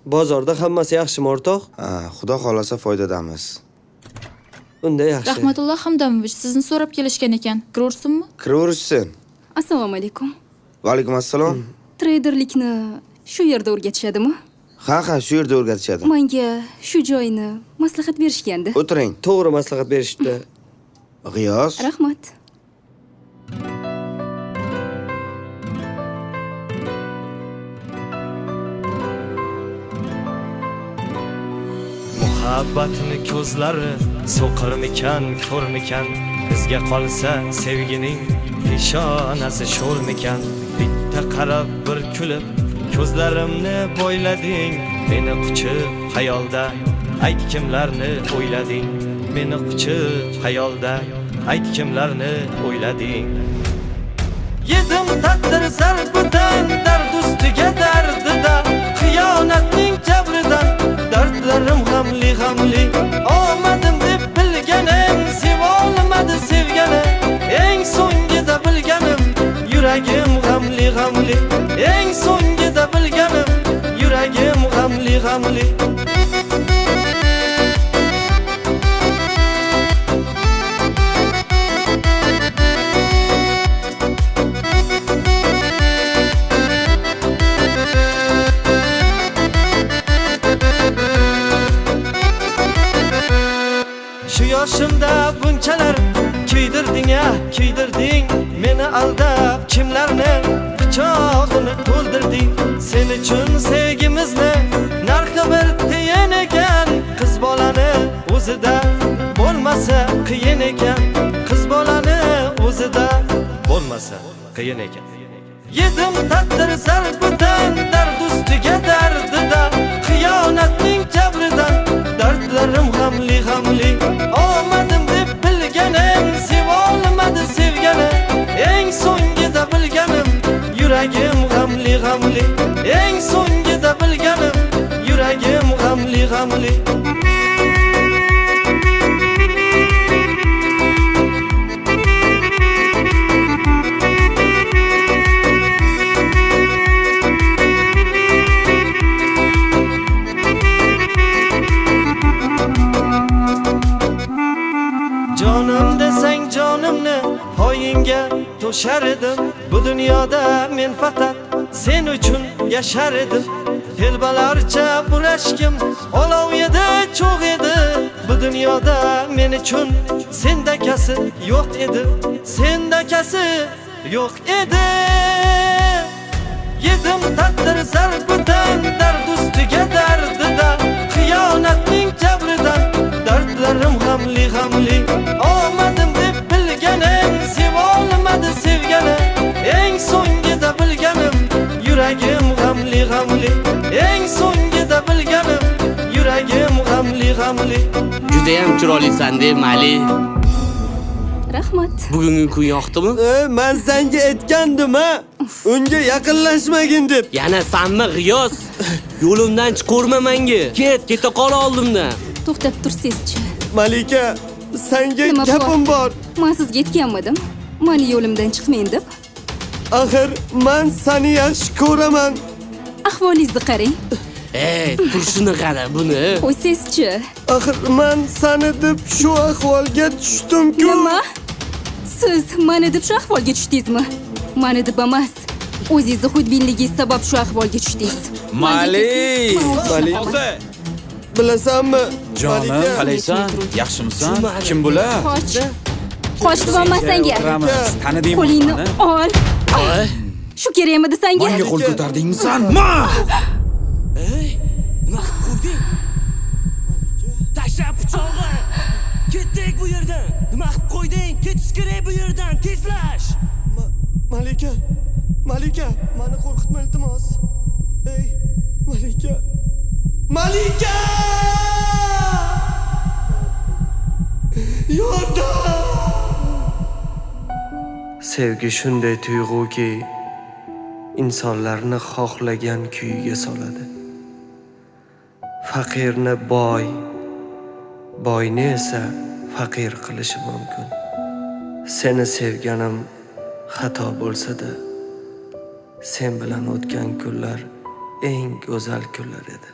Bozorda hammasi yaxshimi, o'rtoq? Ha, xudo xolasa foydadamiz. Unda yaxshi. Rahmatulloh Hamdamovich sizni so'rab kelishgan ekan. Kiraversinmi? Kiraverishsin. Assalomu alaykum. Va alaykum assalom. Treyderlikni shu yerda o'rgatishadimi? Ha, ha, shu yerda o'rgatishadi. Menga shu joyni maslahat berishgandi. O'tiring. To'g'ri maslahat berishibdi. G'iyos. Rahmat. Muhabbatni ko'zlari so'qirmikan, ko'rmikan? Bizga qolsa sevgining peshonasi sho'rmikan? Bitta qarab bir kulib ko'zlarimni bo'ylading, meni quchib xayolda ayt kimlarni o'ylading, meni quchib xayolda ayt kimlarni o'ylading. Yedim taqdir zarbidan, dard ustiga dardida, xiyonatning jabridan, dardlarim g'amli g'amli. Omadim deb bilganim, sevolmadi sevganim, eng so'ngida bilganim, yuragim g'amli g'amli. Eng so'ngida bilganim, yuragim g'amli g'amli. Shu yoshimda bunchalar kuydirding a, kuydirding, meni aldab kimlarni pichog'ini to'ldirding. Sen uchun sevgimizni narxi bir tiyin ekan, qiz bolani o'zida bo'lmasa qiyin ekan, qiz bolani o'zida bo'lmasa qiyin ekan. Yedim taqdir zarbidan, dard ustiga dardida, xiyonatning jabridan, dardlarim g'amli g'amli. Omadim deb bilganim, sevolmadi sevganim, eng so'ngida bilganim, yuragim g'amli g'amli. Eng so'ngida bilganim, yuragim g'amli g'amli. Jonim desang jonimni poyingga to'shar edim, bu dunyoda men faqat sen uchun yashar edim. Telbalarcha burashkim olov edi, cho'g' edi, bu dunyoda men uchun sendakasi yo'q edi, sendakasi yo'q edi. Yedim taqdir zarbidan, dard ustiga dardida, xiyonatning jabridan, dardlarim g'amli g'amli. Omadim deb bilganim, sevolmadi sevganim, eng so'ngida bilganim, yuragim g'amli g'amli. Eng so'ngida bilganim, yuragim g'amli g'amli. Judayam chiroylisan de, Mali. Rahmat. Bugungi kun yoqdimi? Man senga aytgandim ha, unga yaqinlashmagin deb. Yana sanmi, G'iyos? Yo'limdan chiqurma menga. Ket, keta qol oldimdan. To'xtab tursangizchi. Malika, senga Nima gapim bor. Men sizga aytganmidim, meni yo'limdan chiqmang deb. Axir men seni yaxshi ko'raman. Ahvolingizni qarang. Ey, turishini qara buni. Qo'ysangizchi. Axir men seni deb shu ahvolga tushdim-ku. Nima? Siz meni deb shu ahvolga tushdingizmi? Meni deb emas. O'zingizni xudbinligingiz sabab shu ahvolga tushdingiz. Mali! Mali. Bilasanmi? Jonim, Malika. qalaysan? Yaxshimisan? Kim bular? Qoch. Qoch deyapman senga. O'tiramiz. Tanidingmi? Qo'lingni ol. Shu kerakmidi senga? Menga qo'l ko'tardingmi san? Ma! Ey, nima qilib qo'yding? Tashlab pichog'i. Ketdik bu yerdan. Nima qilib qo'yding? Ketish kerak bu yerdan, tezlash. Malika, Malika, meni qo'rqitma iltimos. Ey, Malika. Malika! Yordam! Sevgi shunday tuyg'uki, insonlarni xohlagan kuyiga soladi. Faqirni boy, boyni esa faqir qilishi mumkin. Seni sevganim xato bo'lsa-da, sen bilan o'tgan kunlar eng go'zal kunlar edi.